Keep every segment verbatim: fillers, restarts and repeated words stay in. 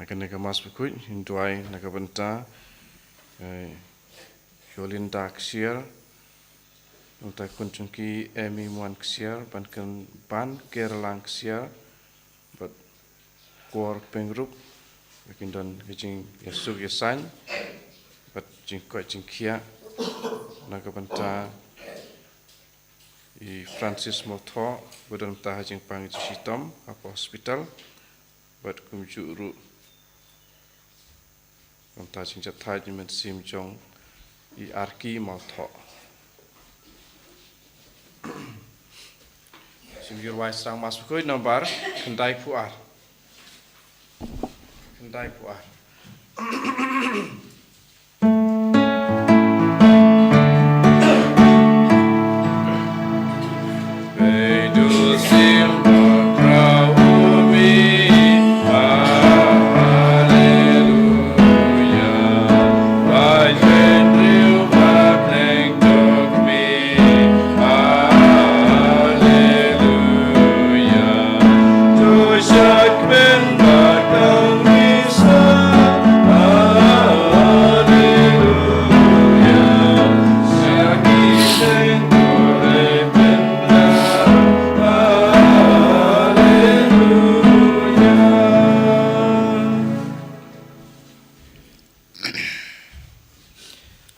Na kane ka Mass Bakhuid, ngin duwai na ka bynta, eh, Yolinda Ksiar, na ka bynta khun jong ki Emi Muan Ksiar, Ban Ken, Ban Kerlang Ksiar, bad Kwar Pengrup, ba kin don ka jingïasuk ïasain, bad jingkoit jingkhiah, na ka bynta i Francis Mawthoh, ba don mynta ha jingpang jingshitom hapoh hospital, bad kumjuh ruh na ka bynta jingjahthait jingmynsiem jong i Arki Mawthoh. Shu ïa duwai sdang Mass Bakhuid nambar khyndaiphew ar. Khyndaiphew ar.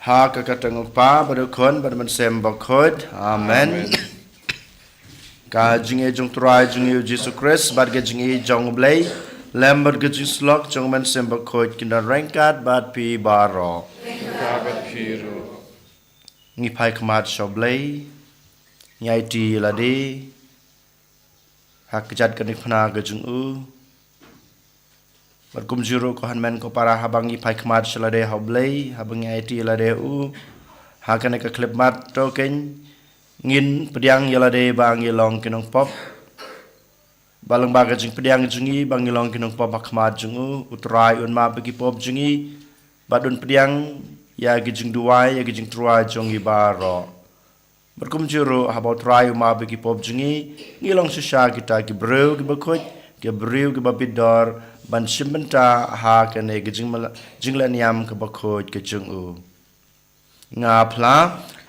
Ha ka kyrteng u Kpa, bad u Khun, bad u Mynsiem Bakhuid. Amen. Amen. Ka jingïeit jong u Trai jong ngi u Jisu Khrist, bad ka jingïeit jong u Blei, lem bad ka jingsyllok jong u Mynsiem Bakhuid, kin don ryngkat bad phi baroh. Ryngkat bad phi ruh. Ngi phai khmat sha u Blei, ngi aiti ïa lade ha ka kjat kane ka phna ka jong u. Bad kumjuh ruh ko hynmen ko para, haba ngi phai khmat sha lade ha u Blei, haba ngi aiti ïa lade ha u, ha kane ka khyllipmat to kein, ngin pdiang ïa lade ba ngi long ki nongpop. Ba lyngba ka jingpdiang jong ngi ba ngi long ki nongpop ha khmat jong u, u Trai un map ïa ki pop jong ngi, bad un pdiang ïa ki jingduwai, ïa ki jingtyrwa jong ngi baroh. Bad kumjuh ruh haba u Trai u map ïa ki pop jong ngi, ngi long shisha kita ki briew kiba khuid, ki briew kiba bit dor, ban shim bynta ha kane ka jingmala-, jinglehniam kaba khuid ka jong u. Nga phla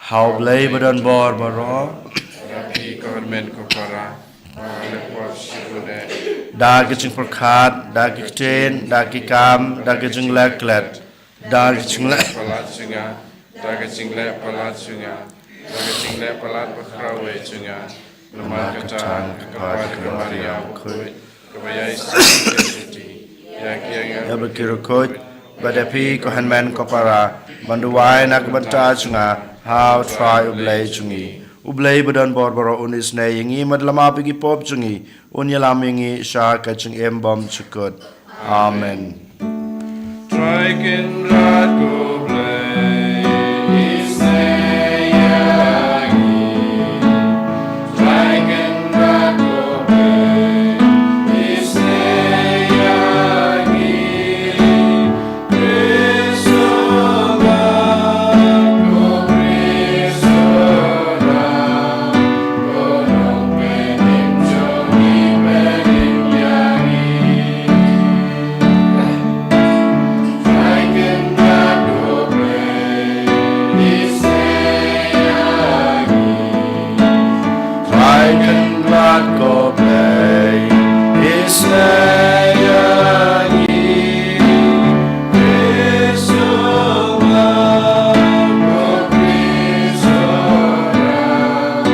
ha u Blei ba don bor baroh. Bad ha phi ko hynmen ko para, ba nga la pop shibun eh. Da ka jingpyrkhat, da ka ktien, da ki kam, da ka jingleh klet, da ka jingleh palat jong nga, da ka jingleh palat jong nga, da ka jingleh palat bakhraw eh jong nga. Namar kata, nga kyrpad ïa ka Maria bakhuid, kaba ïai sumar ïa ki angel bad ki riewkhuid, bad ïa phi ko hynmen ko para, ban duwai na ka bynta jong nga ha u Trai u Blei jong ngi. U Blei ba don bor baroh un isynei ïa ngi, bad la map ïa ki pop jong ngi, un ïalam ïa ngi sha ka jingim bymjukut. Amen. Trai Kynrad ko Blei, isynei ïa ngi. Trai Kynrad ko Blei, isynei ïa ngi. Khrist u Mat, ko Khrist u Ram, ko Nongpynim jong ngi, pynim ïa ngi. Trai Kynrad ko Blei, isynei ïa ngi. Trai Kynrad ko Blei, isynei ïa ngi. Khrist u Mat, ko Khrist u Ram,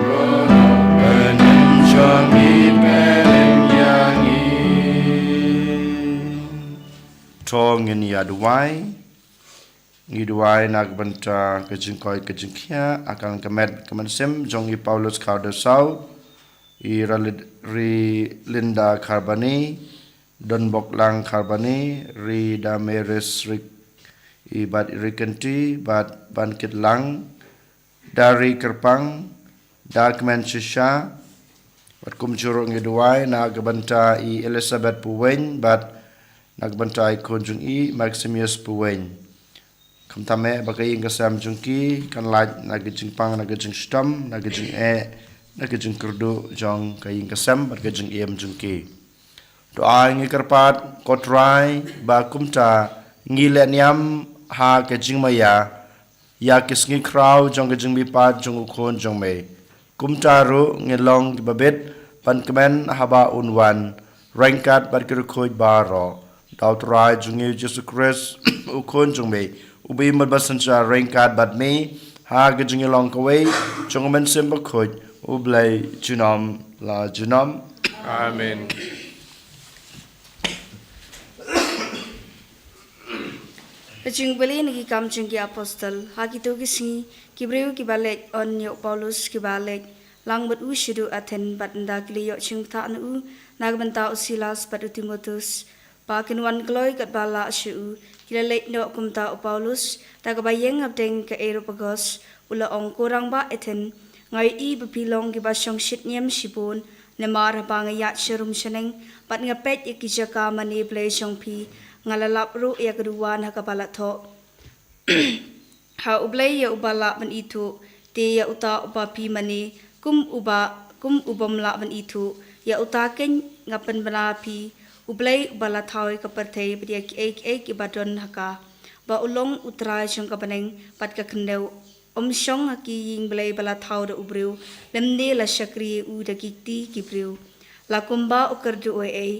ko Nongpynim jong ngi, pynim ïa ngi. To ngin ïa duwai. Ngi duwai na ka bynta ka jingkoit ka jingkhiah, ha ka lyngkha met ka mynsiem jong i Paulus Khardaw Saw, i Ralid-, Rilinda Kharbani, Donbok Lang Kharbani, Ri Damaris Rik, i bad Ri Kynti, bad Ban Kit Lang, da Ri Kyrpang, da kmen shisha, bad kumjuh ruh ngi duwai na ka bynta i Elizabeth Puwein, bad na ka bynta i khun jong i Maximus Puwein. Khamtam eh ba ka ïing ka sem jong ki kan lait na ka jingpang, na ka jingshitom, na ka jingeh, na ka jingkyrduh jong ka ïing ka sem bad ka jingim jong ki. To ai ngi kyrpad, ko Trai, ba kumta ngi leh niam ha ka jingmaïa ïa ki sngi khraw jong ka jingmihpat jong u Khun jong me. Kumta ruh ngin long kiba bit ban kmen haba un wan ryngkat bad ki riewkhuid baroh. Da u Trai jong ngi u Jisu Khrist, u Khun jong me, uba im bad ba synshar ryngkat bad me ha ka jingïalong kawei jong u Mynsiem Bakhuid, U Blei junom la junom. Amen. Ka jingpule na Ki Kam jong ki Apostol. Ha kito ki sngi, ki briew kiba leit on ïa u Paulus kiba leit lang bad u shaduh Athen, bad ynda ki la ïoh jingbatai na u na ka bynta u Silas bad u Timotheus ba kin wan kloi katba lah sha u, ki la leit noh. Kumta u Paulus, da kaba ïeng hapdeng ka Areopagus, u la ong, Ko rangbah Athen, nga ïohi ba phi long kiba shong shit niam shibun, namar haba nga ïaid sharum shaneng bad nga peit ïa ki jaka mane blei jong phi, nga la lap ruh ïa ka duwan ha kaba la thoh, Ha U Blei ïa uba lah ban ithuh, te ïa uta uba phi mane kum uba, kum u bym lah ban ithuh, ïa uta keiñ nga pynbna phi, U Blei uba la thaw ïa ka pyrthei bad ïa kiei kiei kiba don ha ka, ba u long U Trai jong ka bneng bad ka khyndew. Um shong ha ki ïing blei ba la thaw da u briew, lymne la shakri ïa u da ki kti ki briew. La kumba u kyrduh ei ei,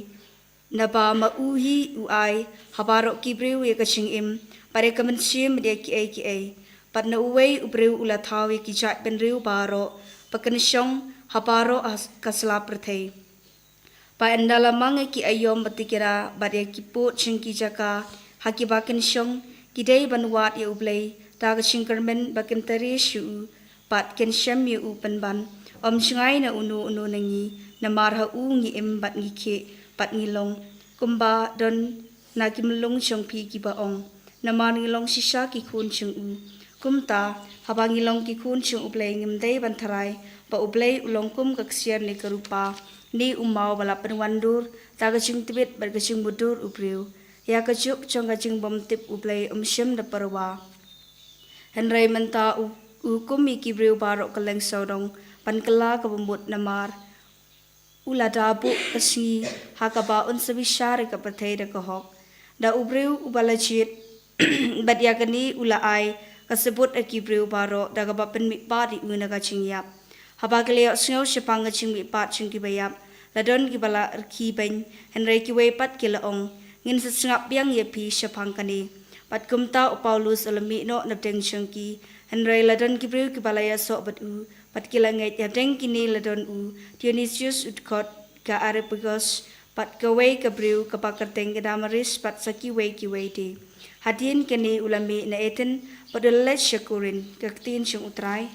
naba ma u hi u ai ha baroh ki briew ïa ka jingim bad ïa ka mynsiem bad ïa kiei kiei. Bad na uwei u briew u la thaw ïa ki jaitbynriew baroh ba kin shong ha baroh ha ka sla pyrthei. Ba ynda la mang ïa ki aïom bad ki kynrad bad ïa ki pud jong ki jaka ha kiba kin shong, ki dei ban wad ïa U Blei da ka jingkyrmen ba kin trei sha u bad kin shem ïa u pynban. Ym jngai na uno uno na ngi, namar ha u ngi im bad ngi khih bad ngi long. Kumba don na ki myllung jong phi kiba ong, namar ngi long shisha ki khun jong u. Kumta, haba ngi long ki khun jong U Blei, ngim dei ban tharai ba U Blei u long kum ka ksiar ne ka rupa ne u maw ba la pynwandur da ka jingtbit bad ka jingmudui u briew. Ïa ka juk jong ka jingbymtip U Blei um shim da pyrwa. Hynrei mynta u, u hukum ïa ki briew baroh kylleng sawdong ban kylla kaba mut, namar u la da buh ka sngi ha kaba un sa bishar ïa ka pyrthei da ka hok. Da u briew uba la jied bad ïa kane u la ai ka sabut ha ki briew baroh da kaba pynmihpat ïa u na ka jingïap. Haba ki la ïohsngew shaphang ka jingmihpat jong kiba ïap, la don kiba la rkhie beiñ, hynrei kiwei pat ki la ong, ngin sa sngap biang ïa phi shaphang kane. Bad kumta u Paulus u la mih noh napdeng jong ki, hynrei la don ki briew kiba la ïasoh bad u, bad ki la ngeit. Hapdeng kine la don u Dionisius u dkhot ka Areopagus, bad kawei ka briew kaba kyrteng ka Damaris, bad sa kiwei kiwei de. Hadien kane u la mih na Athen bad u la leit sha Korinth. Ka ktien jong U Trai.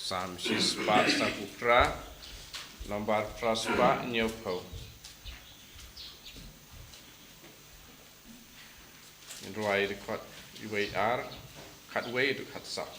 Salm shispah saw phew phra, nambar phra spah hynñiew phew. Ngin rwai dkhot wei ar, khatwei haduh khatsaw.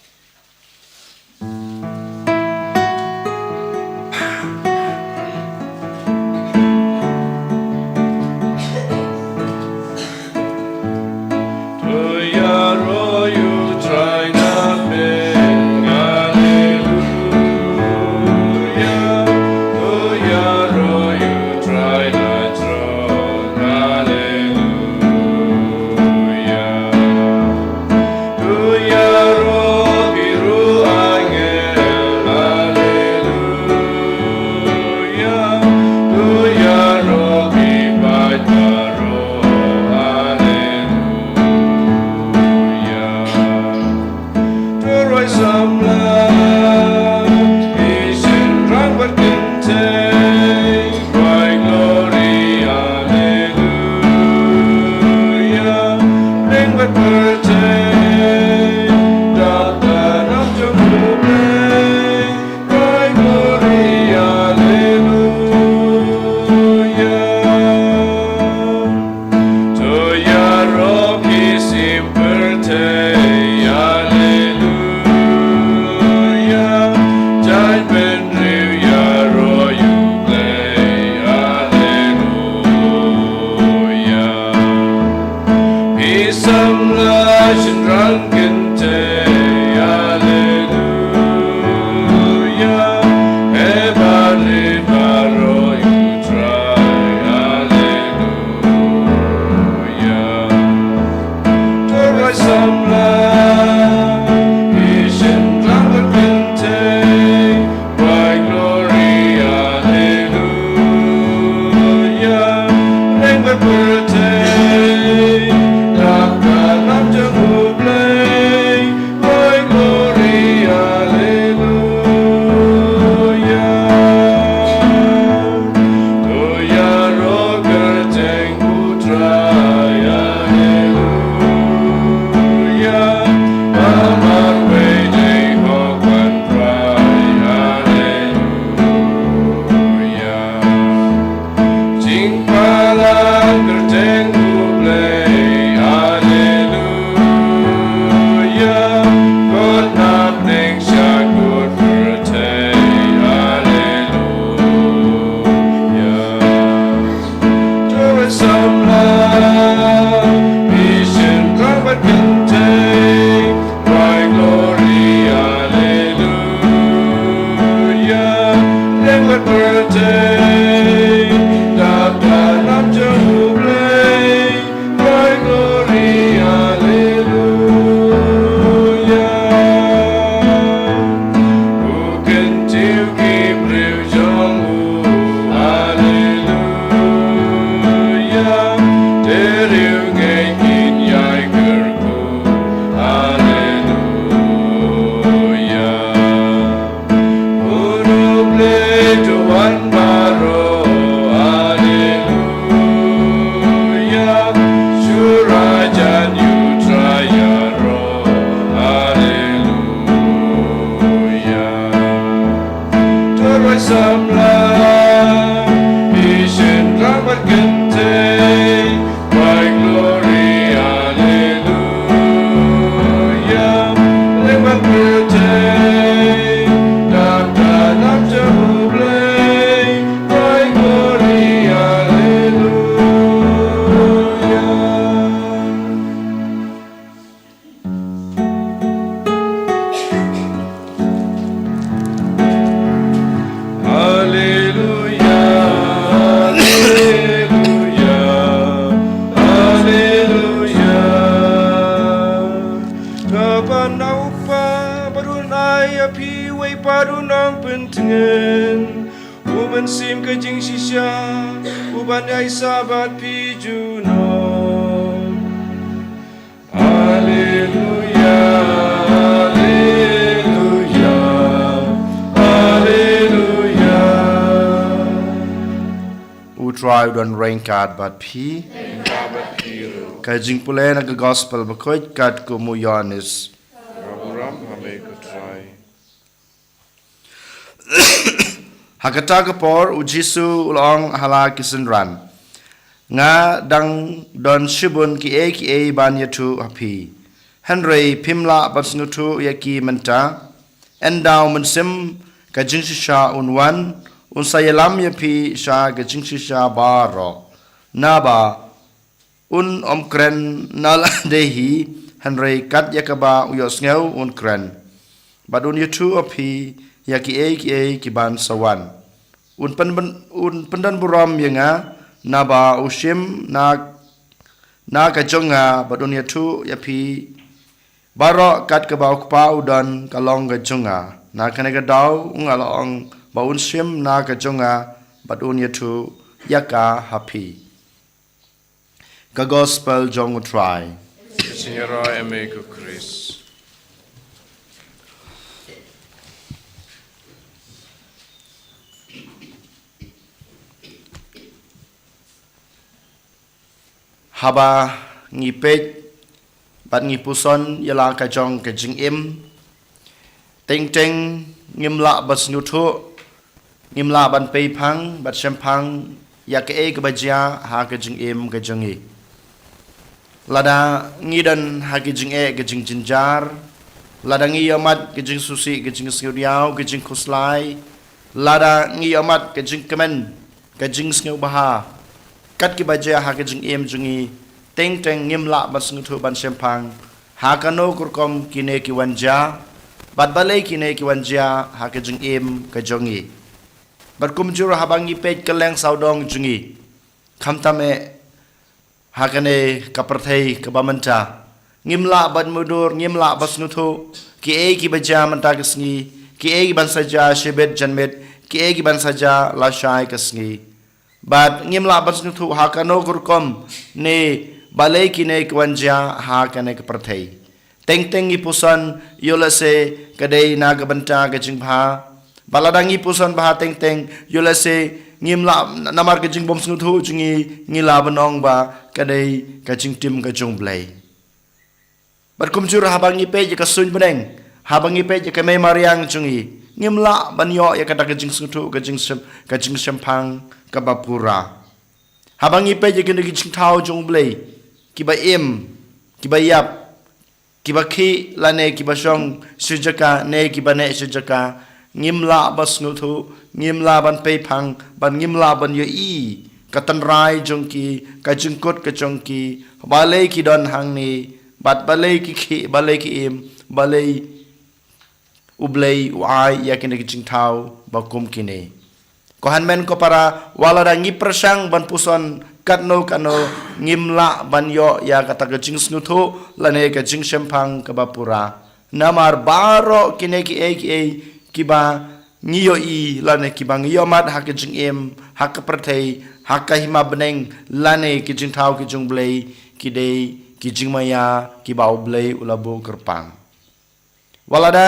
Pyrthei, dap ka nam jong U Blei, Blei glory, haleluya. To ïaroh kyrteng U Trai, haleluya. Ba marwei dei hok ban rai, haleluya. Jingpalat kyrteng U Blei, haleluya. Kot napdeng sha kot pyrthei, haleluya. To ruh samla, phi shynrang bad kynthei, Cry glory, hallelujah. Leng bad pyrthei, dap da nam jong U Blei. Cry glory, hallelujah. U kyntiew ki briew jong u, hallelujah. Te riewngeit kin ïai kyrkhu, hallelujah. Unu Blei to wan baroh, hallelujah. Shu rajan ïa U Trai ïaroh, hallelujah. To ruh samla, phi shynrang bad kynthei, cry glory, hallelujah. Leng bad pyrthei, dap da nam jong U Blei, cry glory, hallelujah. Hallelujah, hallelujah, hallelujah. Ka ban da U Kpa bad U Nai ïa phi, uwei pat U Nongpyntngen, u mynsiem ka jingshisha, u ban ïaisah bad phi junom. Alleluia, alleluia, alleluia. U Trai u don ryngkat bad phi. Ka jingpule na ka Gospel Bakhuid katkum u Ïoannis. Burom ha me ko Trai. Ha kata ka por u Jisu u la ong ha la ki synran, nga dang don shibun kiei kiei ban ïathuh ha phi, hynrei phim lah ban sngewthuh ïa ki mynta. Ynda u mynsiem ka jingshisha un wan, un sa ïalam ïa phi sha ka jingshisha baroh. Naba un ym kren na lade hi, hynrei kat ïa kaba u ïohsngew un kren, bad un ïathuh ha phi ïa kiei kiei ki ban sa wan. Un pyn, un pyndon burom ïa nga, naba u shim na, na ka jong nga, bad un ïathuh ïa phi baroh kat kaba u Kpa u don ka long ka jong nga. Na kane ka daw nga la ong ba un shim na ka jong nga, bad un ïathuh ïa ka ha phi. Ka Gospel jong u Trai. Sngewbha ïa me ko Khrist. Haba ngi peit bad ngi puson ïa la ka jong ka jingim, teng teng ngim lah ban sngewthuh, ngim lah ban peiphang bad shemphang ïa kaei kaba jia ha ka jingim ka jong ngi. Lada ngi don ha ka jingeh ka jingjynjar, lada ngi ïohmad ka jingsngewsih ka jingsngewdiaw ka jingkhuslai, lada ngi ïohmad ka jingkmen ka jingsngewbha, kat kiba jia ha ka jingim jong ngi, teng teng ngim lah ban sngewthuh ban shemphang ha kano ka rukom kine ki wan jia, bad balei kine ki wan jia ha ka jingim ka jong ngi. Bad kumjuh ruh haba ngi peit kylleng sawdong jong ngi, khamtam eh ha kane ka pyrthei kaba mynta, ngim lah ban mutdur, ngim lah ban sngewthuh kiei kiba jia mynta ka sngi, kiei kiban sa jia shibit janmiet, kiei kiban sa jia lashai ka sngi. Bad ngim lah ban sngewthuh ha kano ka rukom ne balei kine ki wan jia ha kane ka pyrthei. Teng teng ngi puson ïoh lehse ka dei na ka bynta ka jingbha. Bad lada ngi puson bha teng teng ïoh lehse ngim lah, namar ka jingbym sngewthuh jong ngi, ngi lah ban ong ba ka dei ka jingtim ka jong U Blei. Bad kumjuh haba ngi peit ïa ka suiñ bneng, haba ngi peit ïa ka mei mariang jong ngi, ngim lah ban ïoh ïa kata ka jingsngewthuh, ka jingshem, ka jingshemphang kaba pura. Haba ngi peit ïa kine ki jingthaw jong U Blei, kiba im, kiba ïap, kiba khih lane kiba shong shi jaka ne kiba neh shi jaka, ngim lah ban sngewthuh, ngim lah ban peiphang, bad ngim lah ban ïohi ka tynrai jong ki, ka jingkut ka jong ki, balei ki don hangne, bad balei ki khih, balei ki im, balei U Blei u ai ïa kine ki jingthaw ba kum kine. Ko hynmen ko para, wat lada ngi pyrshang ban puson katno katno, ngim lah ban ïoh ïa kata ka jingsngewthuh lane ka jingshemphang kaba pura. Namar baroh kine kiei kiei kiba ngi ïohi lane kiba ngi ïohmad ha ka jingim, ha ka pyrthei, ha ka hima bneng, lane ki jingthaw ki jong U Blei, ki dei ki jingmaïa kiba U Blei u la buh kyrpang. Wat lada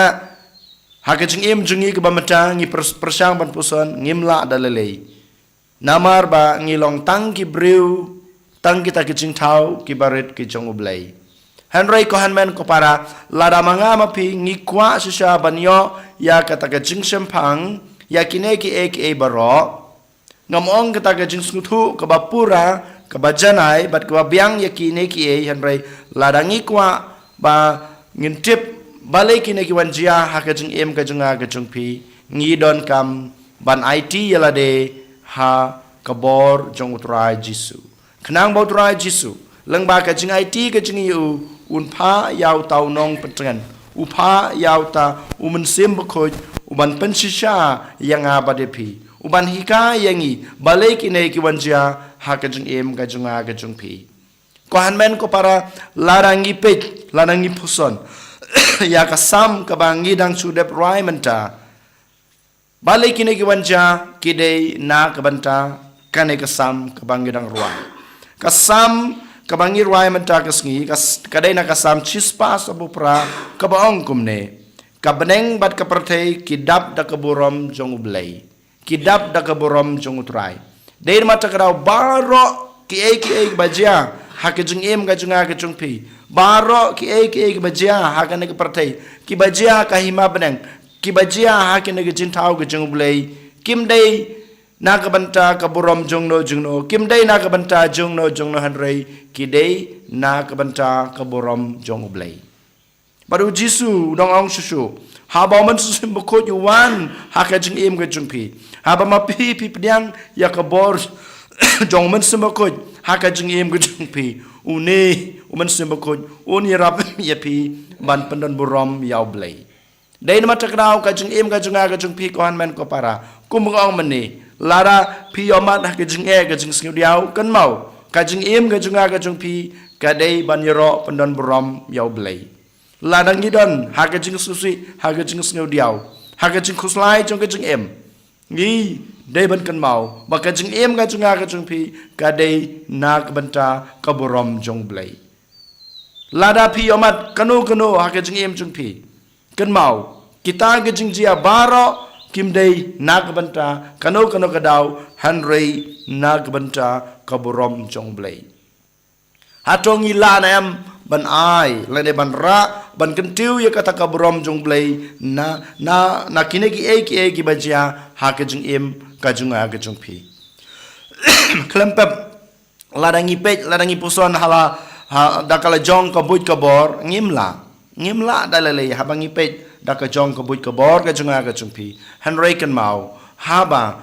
ha ka jingim jong ngi kaba mynta ngi pyr-, pyrshang ban puson, ngim lah da lei lei. Namar ba ngi long tang ki briew, tang kita ki jingthaw kiba rit ki jong U Blei. Hynrei ko hynmen ko para, lada ma nga ma phi ngi kwah shisha ban ïoh ïa kata ka jingshemphang ïa kine kiei kiei baroh, ngam ong kata ka jingsngewthuh kaba pura, kaba janai bad kaba biang ïa kine kiei, hynrei lada ngi kwah ba ngin tip balei kine ki wan jia ha ka jingim ka jong nga ka jong phi, ngi donkam ban aiti ïa lade ha ka bor jong U Trai Jisu. Khnang ba U Trai Jisu, lyngba ka jingaiti ka jong u, un phah ïa uta u nongpyntngen, u phah ïa uta u Mynsiem Bakhuid, u ban pynshisha ïa nga bad ïa phi, u ban hikai ïa ngi balei kine ki wan jia ha ka jingim ka jong nga ka jong phi. Ko hynmen ko para, lada ngi peit, lada ngi puson ïa ka Salm kaba ngi dang shu dep rwai mynta, balei kine ki wan jia, ki dei na ka bynta kane ka Salm kaba ngi dang rwai. Ka Salm kaba ngi rwai mynta ka sngi, ka s-, ka dei na ka Salm shispah saphew phra, kaba ong kumne: Ka bneng bad ka pyrthei ki dap da ka burom jong U Blei, ki dap da ka burom jong U Trai. Dei namar kata ka daw baroh kiei kiei kiba jia ha ka jingim ka jong nga ka jong phi, baroh kiei kiei kiba jia ha kane ka pyrthei, kiba jia ha ka hima bneng, kiba jia ha kine ki jingthaw ki jong U Blei, kim dei na ka bynta ka burom jongno jongno, kim dei na ka bynta jongno jongno, hynrei ki dei na ka bynta ka burom jong U Blei. Bad U Jisu u dang ong shuh shuh, haba U Mynsiem Bakhuid u wan ha ka jingim ka jong phi, haba ma phi phi pdiang ïa ka bor jong U Mynsiem Bakhuid ha ka jingim ka jong phi, une U Mynsiem Bakhuid un ïarap ïa phi ban pyndon burom ïa U Blei. Dei namar kata ka daw ka jingim ka jong nga ka jong phi, ko hynmen ko para, kum ba nga ong mynne, lada phi ïohmad ha ka jingeh ka jingsngewdiaw, kynmaw, ka jingim ka jong nga ka jong phi ka dei ban ïaroh pyndon burom ïa U Blei. Lada ngi don ha ka jingsngewsih, ha ka jingsngewdiaw, ha ka jingkhuslai jong ka jingim, ngi dei ban kynmaw ba ka jingim ka jong nga ka jong phi ka dei na ka bynta ka burom jong U Blei. Lada phi ïohmad kano kano ha ka jingim jong phi, kynmaw, kita ki jingjia baroh kim dei na ka bynta kano kano ka daw, hynrei na ka bynta ka burom jong U Blei. Hato ngi lah ne em ban ai lane ban rah, ban kyntiew ïa kata ka burom jong U Blei na, na, na kine kiei kiei kiba jia ha ka jingim ka jong nga ka jong phi? Khlem pep, lada ngi peit, lada ngi puson ha la, ha, da ka la jong ka buit ka bor, ngim lah. Ngim lah da lei lei haba ngi peit da ka jong ka buit ka bor ka jong nga ka jong phi. Hynrei kynmaw, haba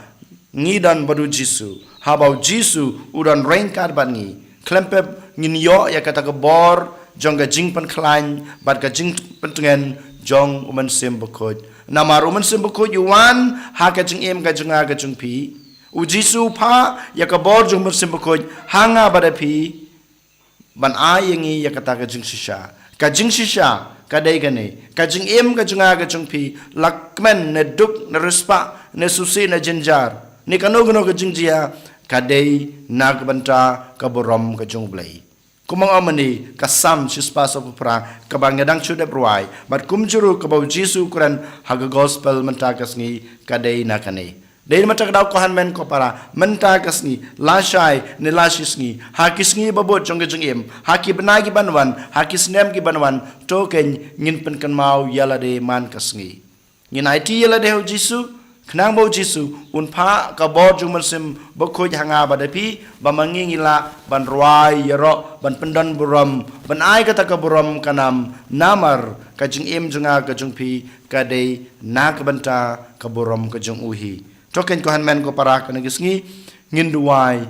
ngi don bad U Jisu, haba U Jisu u don ryngkat bad ngi, khlem pep ngin ïoh ïa kata ka bor jong ka jingpynkhlaiñ bad ka jingpyntngen jong U Mynsiem Bakhuid. Namar U Mynsiem Bakhuid u wan ha ka jingim ka jong nga ka jong phi. U Jisu u phah ïa ka bor jong U Mynsiem Bakhuid ha nga bad ha phi, ban ai ïa ngi ïa kata ka jingshisha. Ka jingshisha ka dei kane: ka jingim ka jong nga ka jong phi la kmen ne duk ne riewspah ne sngewsih ne jynjar ne kano kano ka jingjia, ka dei na ka bynta ka burom ka jong U Blei. Kumba ong mynne ka Salm shispah sawphew phra kaba nga dang shu dep rwai, bad kumjuh ruh kaba U Jisu u kren ha ka gospel mynta ka sngi ka dei na kane. Dei na mynta ka daw ko hynmen ko para, mynta ka sngi, lashai ne lashisngi, ha ki sngi ba bud jong ka jingim, ha ki bnai ki ban wan, ha ki snem ki ban wan, to kein ngin pynkynmaw ïa lade man ka sngi. Ngin aiti ïa lade ha U Jisu, khnang ba U Jisu un phah ka bor jong U Mynsiem Bakhuid ha nga bad ha phi, ba ma ngi ngi lah ban rwai ïaroh, ban pyndon burom, ban ai kata ka burom ka nam, namar ka jingim jong nga ka jong phi ka dei na ka bynta ka burom ka jong U hi. To kein ko hynmen ko para, kane ka sngi ngin duwai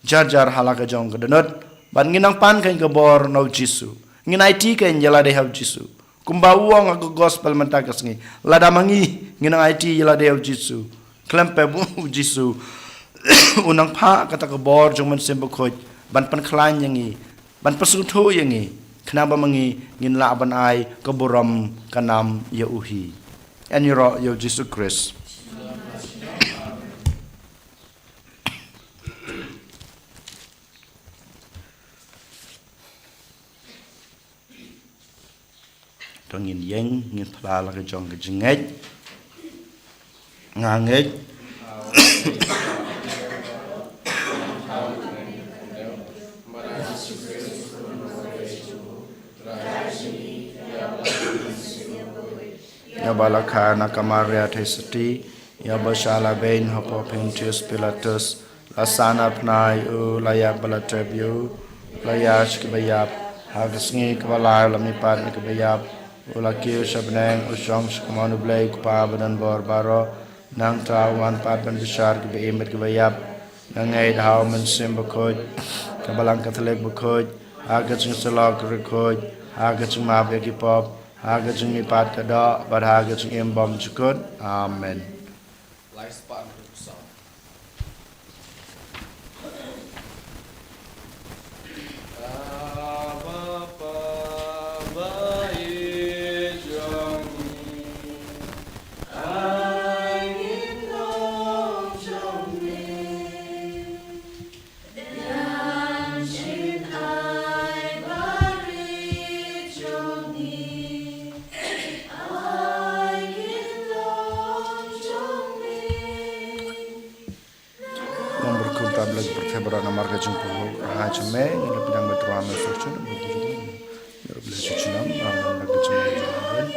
jar jar ha la ka jong ka dohnud, bad ngin nang pan kein ka bor na U Jisu. Ngin aiti kein ïa lade ha U Jisu. Kumba u ong ha ka gospel mynta ka sngi, lada ma ngi ngin nang aiti ïa lade ha U Jisu, khlem pep U Jisu un nang phah kata ka bor jong U Mynsiem Bakhuid ban pynkhlaiñ ïa ngi, ban pynsngewthuh ïa ngi, khnang ba ma ngi ngin lah ban ai ka burom ka nam ïa U hi. Yn ïaroh ïa U Jisu Khrist. To ngin ïeng, ngin phla la ka jong ka jingngeit. Nga ngeit. Ïa ba la kha na ka Maria Theisotti, ïa ba sha la beiñ hapoh Pontius Pilatus, la san arpnai ïa u, la ïap ba la tep ïa u, la ïaid sha kiba ïap. Ha ka sngi kaba lai u la mihpat na kiba ïap, u la kiew sha bneng, u shong sha kamon U Blei U Kpa ba don bor baroh. Nangta u wan pat ban bishar kiba im bad kiba ïap. Nga ngeit ha U Mynsiem Bakhuid, ka Balang Katholik bakhuid, ha ka jingïasyllok riewkhuid, ha ka jingmap ïa ki pop, ha ka jingmihpat ka doh, bad ha ka jingim bymjukut. Amen. Long barkun ta Blei pyrthei baroh namar ka jingpynlong ha jong me, ngi la pdiang ba tyrwa me suk chun, ngi la pdiang suk chun, amen, la ka jingpynlong.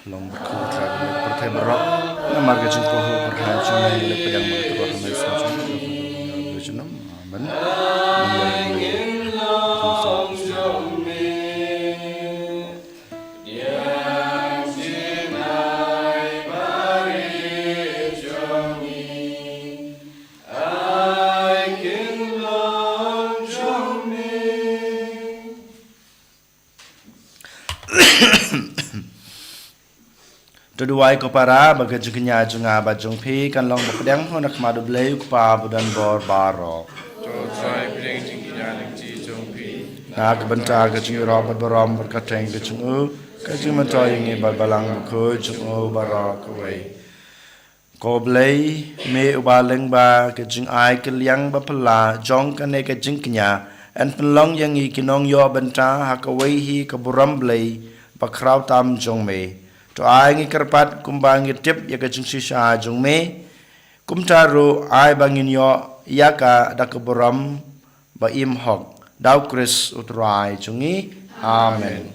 Long barkun ta Blei pyrthei baroh namar ka jingpynlong pyrthei jong me, ngi la pdiang ba tyrwa me suk chun, amen. To duwai ko para ba ka jingkñia jong nga bad jong phi kan long ba pdiang ha khmat U Blei U Kpa ba don bor baroh. To Trai, pdiang jingkñia lynti jong phi na ka bynta ka jingïaroh bad burom bad kyrteng ka jong u, ka jingmyntoi ïa ngi bad Balang Bakhuid jong u baroh kawei. Ko Blei, me uba lyngba ka jingai kylliang ba phylla jong kane ka jingkñia, yn pynlong ïa ngi ki nongïoh bynta ha kawei hi ka burom Blei ba khraw tam jong me. To ai ngi kyrpad kumba ngi tip ïa ka jingshisha jong me, kumta ruh ai ba ngin ïoh ïa ka da ka burom ba im hok. Da U Khrist U Trai jong ngi. Amen.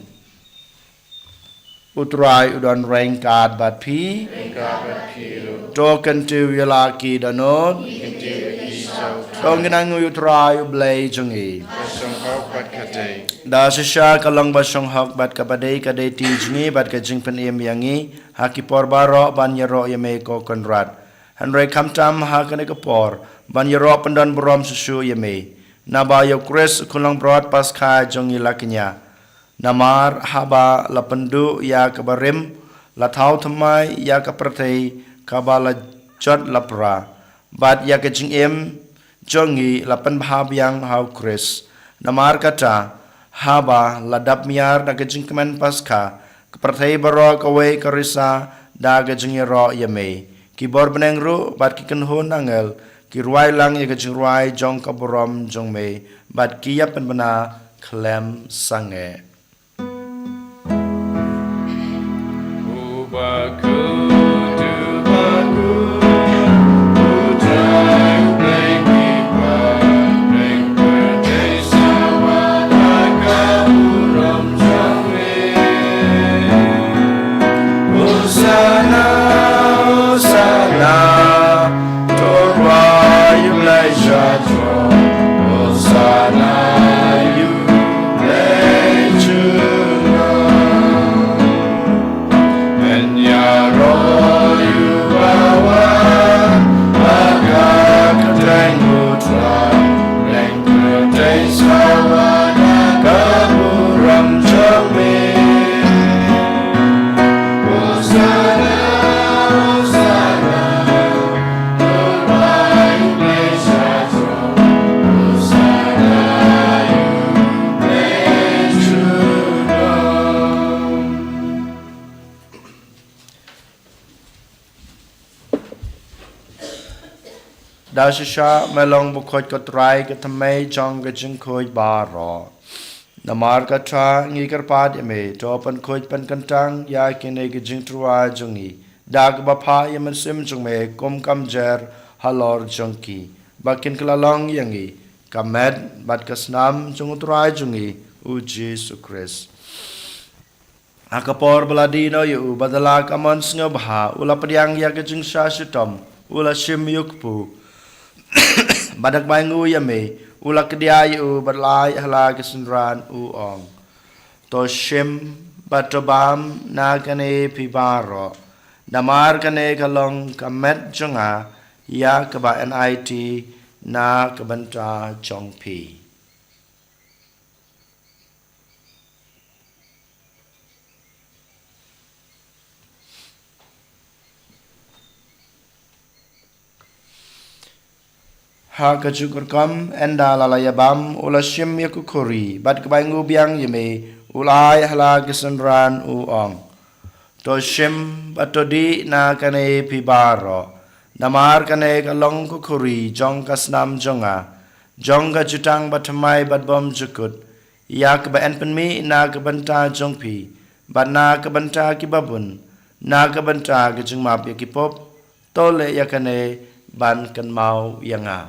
U Trai u don ryngkat bad phi. Ryngkat bad phi ruh. To kyntiew ïa la ki dohnud. Kyntiew ïa ki sha U Trai. To ngin ainguh ïa U Trai U Blei jong ngi. Ka shong hok bad ka dei. Da shisha ka long ba shong hok bad kaba dei ka dei ti jong ngi bad ka jingpynim ïa ngi ha ki por baroh ban ïaroh ïa me ko Kynrad. Hynrei khamtam ha kane ka por ban ïaroh pyndon burom shuh shuh ïa me. Naba ïa U Khrist U Khunlung Brot Paskha jong ngi la kñia. Namar haba la pynduh ïa ka barim, la thaw thymmai ïa ka pyrthei kaba la jot la pra. Bad ïa ka jingim jong ngi la pynbha biang ha u Khrist. Namar kata, haba la dap miar da ka jingkmen Paskha, ka pyrthei baroh kawei ka risa da ka jingïaroh ïa me. Ki bor bneng ruh bad ki kynhun angel ki rwai lang ïa ka jingrwai jong ka burom jong me, bad ki ïa pynbna khlem sangeh. Hosanna, Hosanna, to rwai ïa u Blei sha throne. Hosanna, ïa u Blei jong ngi. Men ïaroh ïa u bawan ha ka kyrteng u Trai. Leng kyrteng sawa na ka burom jong me. Hosanna, Hosanna, to rwai ïa u Blei sha throne. Hosanna, ïa u Blei jong ngi. Da shisha me long bakhuid ko Trai, ka thymmei jong ka jingkhuid baroh. Namar kata ngi kyrpad ïa me, to pynkhuid pynkyntang ïa kine ki jingtyrwa jong ngi da kaba phah ïa u Mynsiem jong me kum ka mjer halor jong ki, ba kin kylla long ïa ngi ka met bad ka snam jong u Trai jong ngi u Jisu Khrist. Ha ka por ba la die noh ïa u, bad da la ka mon sngewbha, u la pdiang ïa ka jingshah shitom, u la shim ïa u kpu. Bad da kaba ainguh ïa me, u la kdiah ïa u, bad la ai ha la ki synran, u ong: To shim bad to bam na kane phi baroh. Namar kane ka long ka met jong nga, ïa kaba yn aiti na ka bynta jong phi. Ha kajuh ka rukom, ynda la la ïa bam, u la shim ïa ka khuri, bad kaba ainguh biang ïa me, u la ai ha la ki synran, u ong: To shim bad to dih na kane phi baroh. Namar kane ka long ka khuri jong ka snam jong nga, jong ka jutang bathymmai bad bymjukut, ïa kaba yn pynmih na ka bynta jong phi bad na ka bynta kiba bun, na ka bynta ka jingmap ïa ki pop. To leh ïa kane ban kynmaw ïa nga.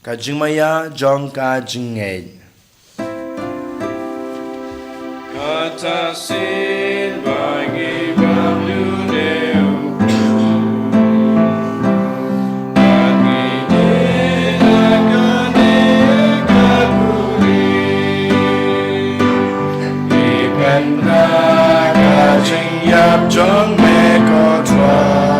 Ka jingmaïa jong ka jingngeit. Kata shisien ba ngi bam ïa une u kpu, ba ngi dih na kane ka khuri, ngi pynbna ka jingïap jong me ko Trai.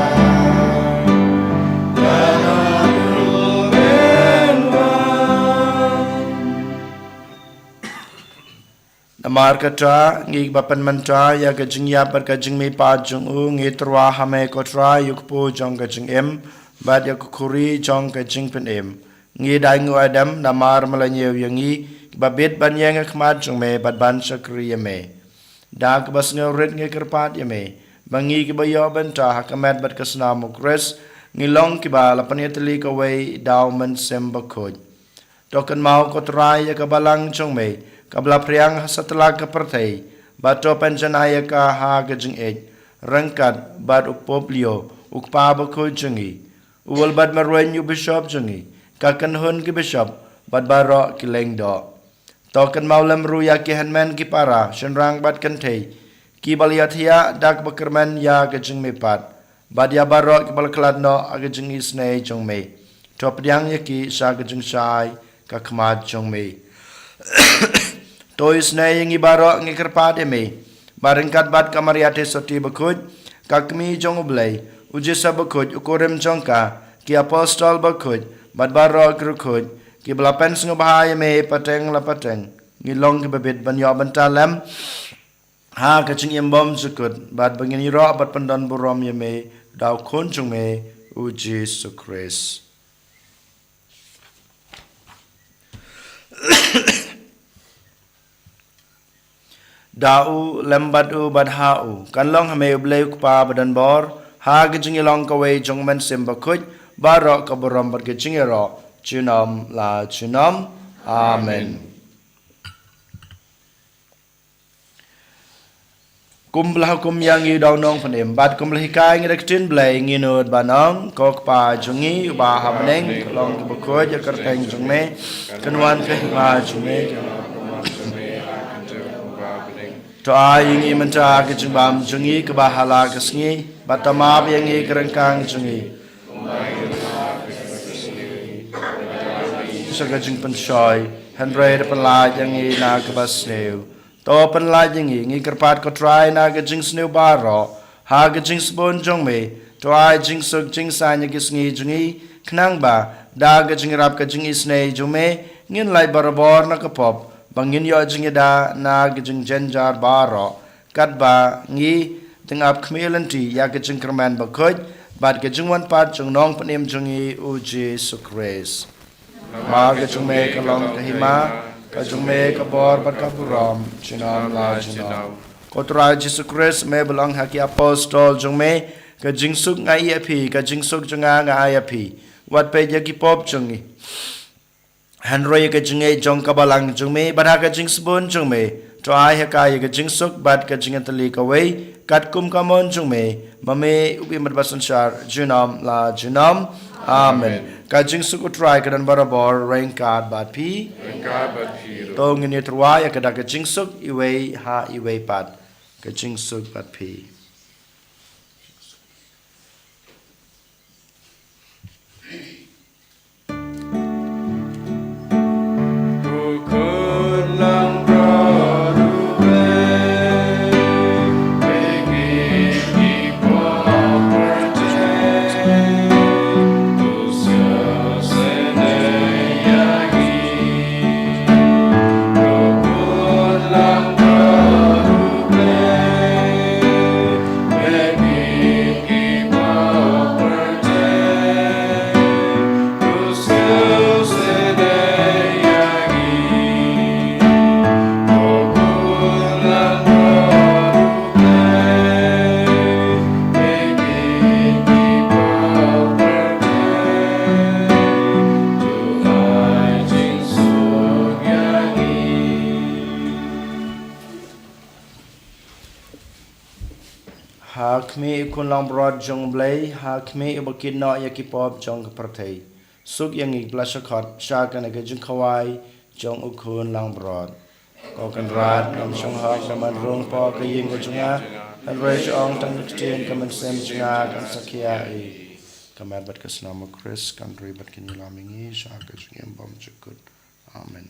Namar kata, ngi ba pynmynta ïa ka jingïap bad ka jingmihpat jong u, ngi tyrwa ha me ko Trai ïa u kpu jong ka jingim bad ïa ka khuri jong ka jingpynim. Ngi da ainguh aidem namar me la ñiew ïa ngi kiba bit ban ïeng ha khmat jong me bad ban shakri ïa me. Da kaba sngewrit ngi kyrpad ïa me ba ngi kiba ïoh bynta ha ka met bad ka snam u Khrist, ngi long kiba la pynïatylli kawei da u Mynsiem Bakhuid. To kynmaw ko Trai ïa ka balang jong me kaba la phriang ha satlak ka pyrthei, bad to pynjanai ïa ka ha ka jingïeit ryngkat bad u Pope Leo, u Kpa Bakhuid jong ngi, u Wilbert Marwein u Bishop jong ngi, ka kynhun ki bishop bad baroh ki lyngdoh. To kynmaw lem ruh ïa ki hynmen ki para, shynrang bad kynthei kiba la ïathiah da kaba kyrmen ïa ka jingmihpat, bad ïa baroh kiba la khlad noh ha ka jingisynei jong me. To pdiang ïa ki sha ka jingshai ka khmat jong me. To isynei ïa ngi baroh, ngi kyrpad ïa me ba ryngkat bad ka Maria Theisotti Bakhuid, ka Kmie jong u Blei, u Joseph Bakhuid u kurim jong ka, ki apostol bakhuid bad baroh ki riewkhuid kiba la pynsngewbha ïa me pateng la pateng. Ngi long kiba bit ban ïoh bynta lem ha ka jingim bymjukut, bad ba ngin ïaroh bad pyndonburom ïa me da u Khun jong me, u Jisu Khrist. Da u, lem bad u, bad ha u, kan long ha me U Blei U Kpa badonbor, ha ka jingïalong kawei jong U Mynsiem Bakhuid, baroh ka burom bad ka jingïaroh junom la junom. Amen. Kumba la hukum ïa ngi da u Nongpynim, bad kumba la hikai ngi da ka ktien Blei, ngin nud ban ong: Ko Kpa jong ngi uba ha bneng, ka long kaba khuid ïa ka kyrteng jong me, kan wan ka hima jong me. To ai ïa ngi mynta ka jingbam jong ngi kaba ha la ka sngi, bad to map ïa ngi ka ryngkang jong ngi, sha ka jingpynshoi, hynrei to pynlait ïa ngi na ka basniew. To pynlait ïa ngi, ngi kyrpad ko Trai, na ka jingsniew baroh, ha ka jingsbun jong me. To ai jingsuk jingsaiñ ïa ki sngi jong ngi, khnang ba da ka jingïarap ka jingisynei jong me, ngin lait barabor na ka pop, ba ngin ïoh jingïada na ka jingjynjar baroh, katba ngi dang ap khmih lynti ïa ka jingkyrmen bakhuid bad ka jingwan pat jong u Nongpynim jong ngi, u Jisu Khrist. Namar ka jong me ka long ka hima, ka jong me ka bor bad ka burom junom la junom. Ko Trai Jisu Khrist, me ba la ong ha ki apostol jong me: Ka jingsuk nga ai ïa phi, ka jingsuk jong nga nga ai ïa phi. Wat peit ïa ki pop jong ngi, hynrei ïa ka jingngeit jong ka balang jong me, bad ha ka jingsbun jong me to ai ha ka ïa ka jingsuk bad ka jingïatylli kawei, katkum ka mon jong me, ma me u ba ïeit bad basynshar junom la junom. Amen. Ka jingsuk u Trai ka don barabor ryngkat bad phi. Ryngkat bad phi ruh. To ngin ïatyrwa ïa ka da ka jingsuk iwei ha iwei pat. Ka jingsuk bad phi. Ha khmih u Khun langbrot jong U Blei, ha khmih uba kit noh ïa ki pop jong ka pyrthei, suk ïa ngi kiba la shah khot sha kane ka jingkhawai jong u Khun langbrot. Ko Kynrad, ngam shong hok ba men rung hapoh ka ïing ka jong nga, hynrei shu ong tang ka ktien, ka mynsiem jong nga kan sakhia ïa ngi. Ka met bad ka snam u Khrist kan ri bad kin ïalam ïa ngi sha ka jingim bymjukut. Amen.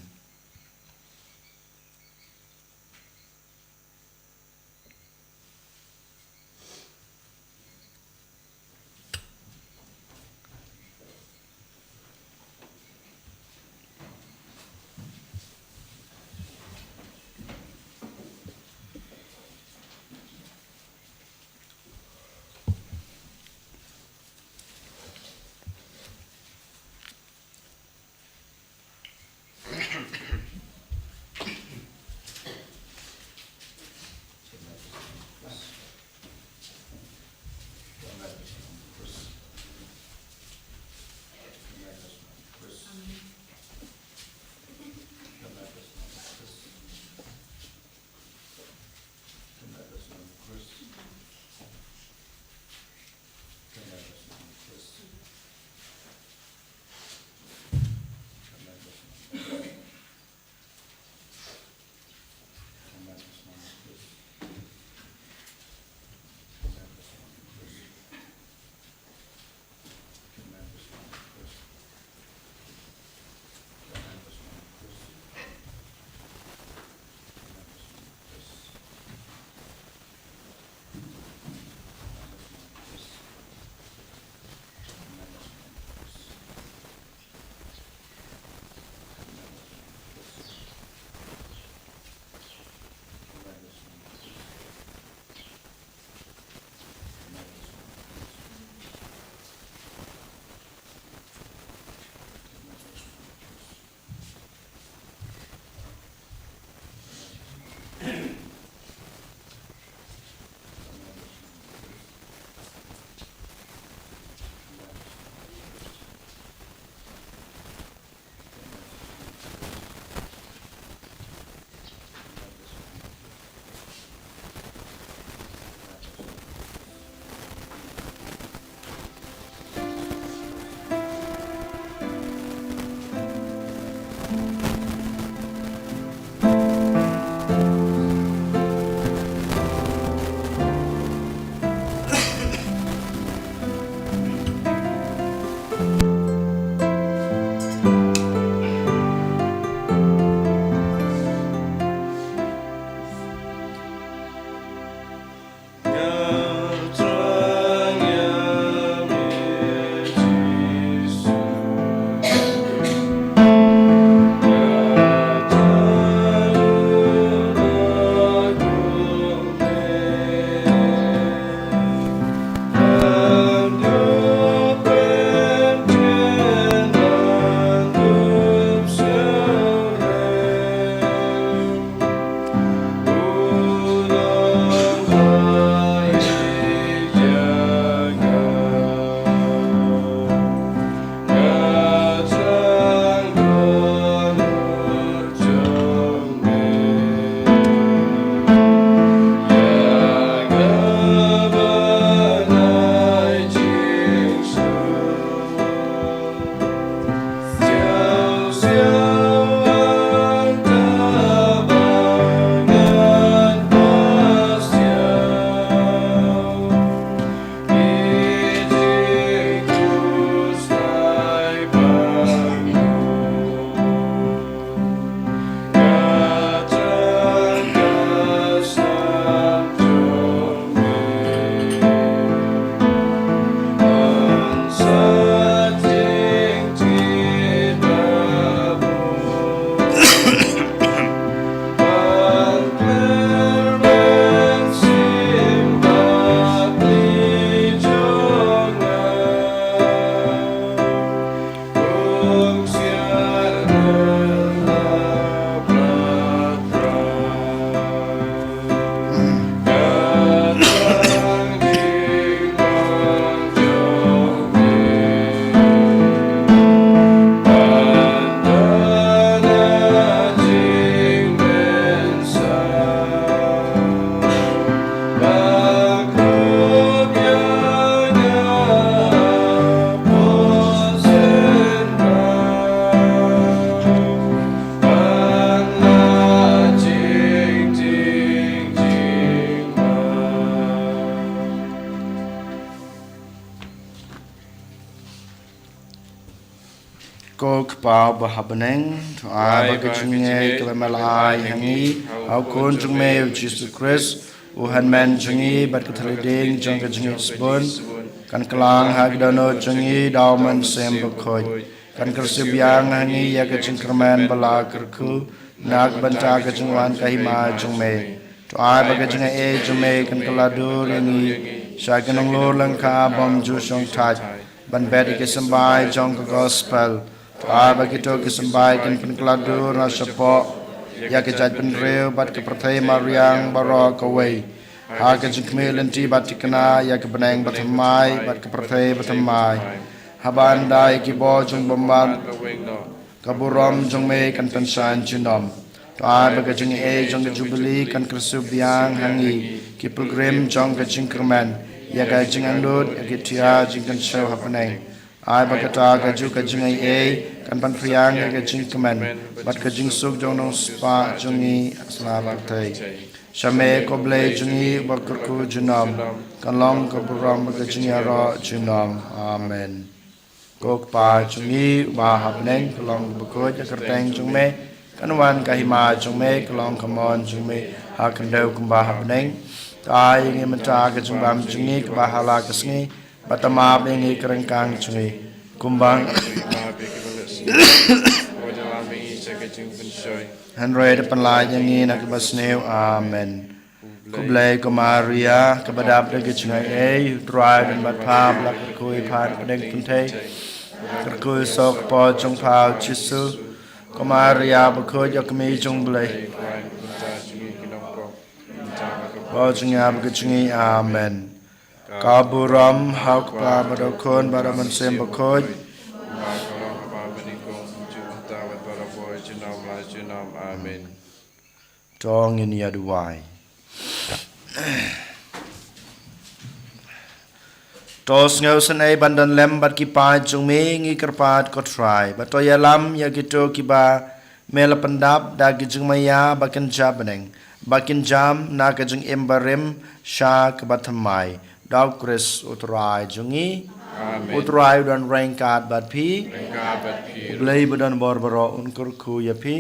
Kpa ba ha bneng, to ai ba ka jingngeit kaba me la ai ha ngi ha u Khun jong me u Jisu Khrist, u hynmen jong ngi bad ka thylliej ding jong ka jingngeit sbun kan kylla ha ki dohnud jong ngi da u Mynsiem Bakhuid. Kan kyrsiew biang ha ngi ïa ka jingkyrmen ba la kyrkhu na ka bynta ka jingwan ka hima jong me. To ai ba ka jingaiei jong me kan kylla dur ïa ngi sha ki nonglur lyngkha bym ju shong thait ban bet ïa ki symbai jong ka gospel. To ai ba kito ki symbai kin pynkylla dur na shapoh ïa ka jaitbynriew bad ka pyrthei mariang baroh kawei, ha ka jingkhmih lynti bad thikna ïa ka bneng bathymmai bad ka pyrthei bathymmai. Haba ynda ïa ki bor jong bymman, ka burom jong me kan pynshai junom. To ai ba ka jingaiei jong ka jubili kan kyrsiew biang ha ngi, ki pilgrim jong ka jingkyrmen, ïa ka jingangnud ïa ki tiar jingkynshew ha bneng. Ai ba kata kajuh ka jingaiei kan pynphriang ïa ka jingkmen bad ka jingsuk jong u Nongspah jong ngi ha la ka pyrthei. Sha me ko Blei jong ngi uba kyrkhu junom, kan long ka burom bad ka jingïaroh junom. Amen. Ko Kpa jong ngi uba ha bneng, ka long ka bakhuid ka kyrteng jong me, kan wan ka hima jong me, ka long ka mon jong me ha ka khyndew kumba ha bneng. To ai ïa ngi mynta ka jingbam jong ngi kaba ha la ka sngi, bad to map ïa ngi ki ryngkang jong ngi, kumba hynrei to pynlait ïa ngi na kaba sniew. Amen. Khublei ko Maria, kaba dap da ka jingaiei, u Trai u don bad pha, ba la kyrkhu ïa pha na pdeng kynthei, kyrkhu ïa u kpoh jong pha u Jisu. Ko Maria bakhuid, ïa ka kmie jong u Blei, pha jong ngi bad ka jong ngi. Amen. Ka burom ha u Kpa bad u Khun bad u Mynsiem Bakhuid. Amen. To ngin ïa duwai. To sngewsynei ban don lem bad ki paid jong me, ngi kyrpad ko Trai, bad to ïalam ïa kito kiba me la pyndap da ki jingmaïa ba kynja bneng, ba kin jam na ka jingim barim sha kaba thymmai, da u Khrist u Trai jong ngi. Amen. U Trai u don ryngkat bad phi. Ryngkat bad phi. U Blei ba don bor baroh un kyrkhu ïa phi,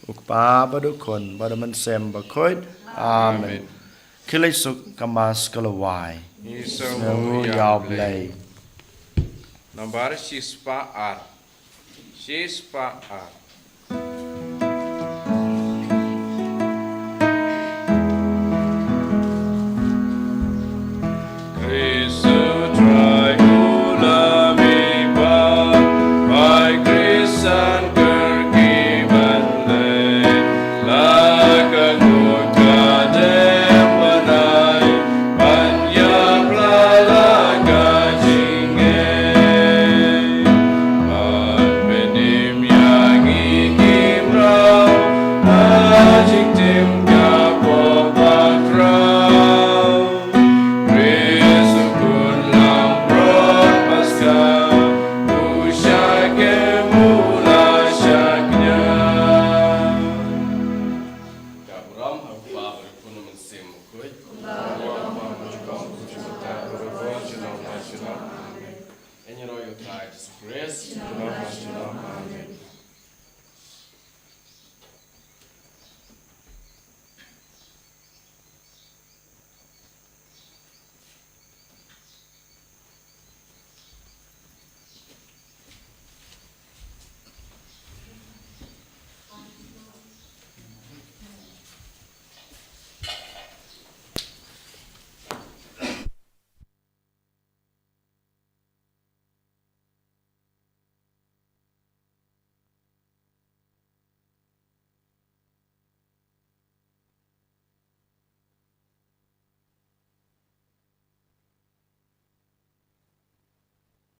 u Kpa bad u Khun bad u Mynsiem Bakhuid. Amen. Amen. Khie leit suk, ka Mass ka la wai. Ngi sngewnguh ïa u Blei. Nambar shispah ar. Shispah ar.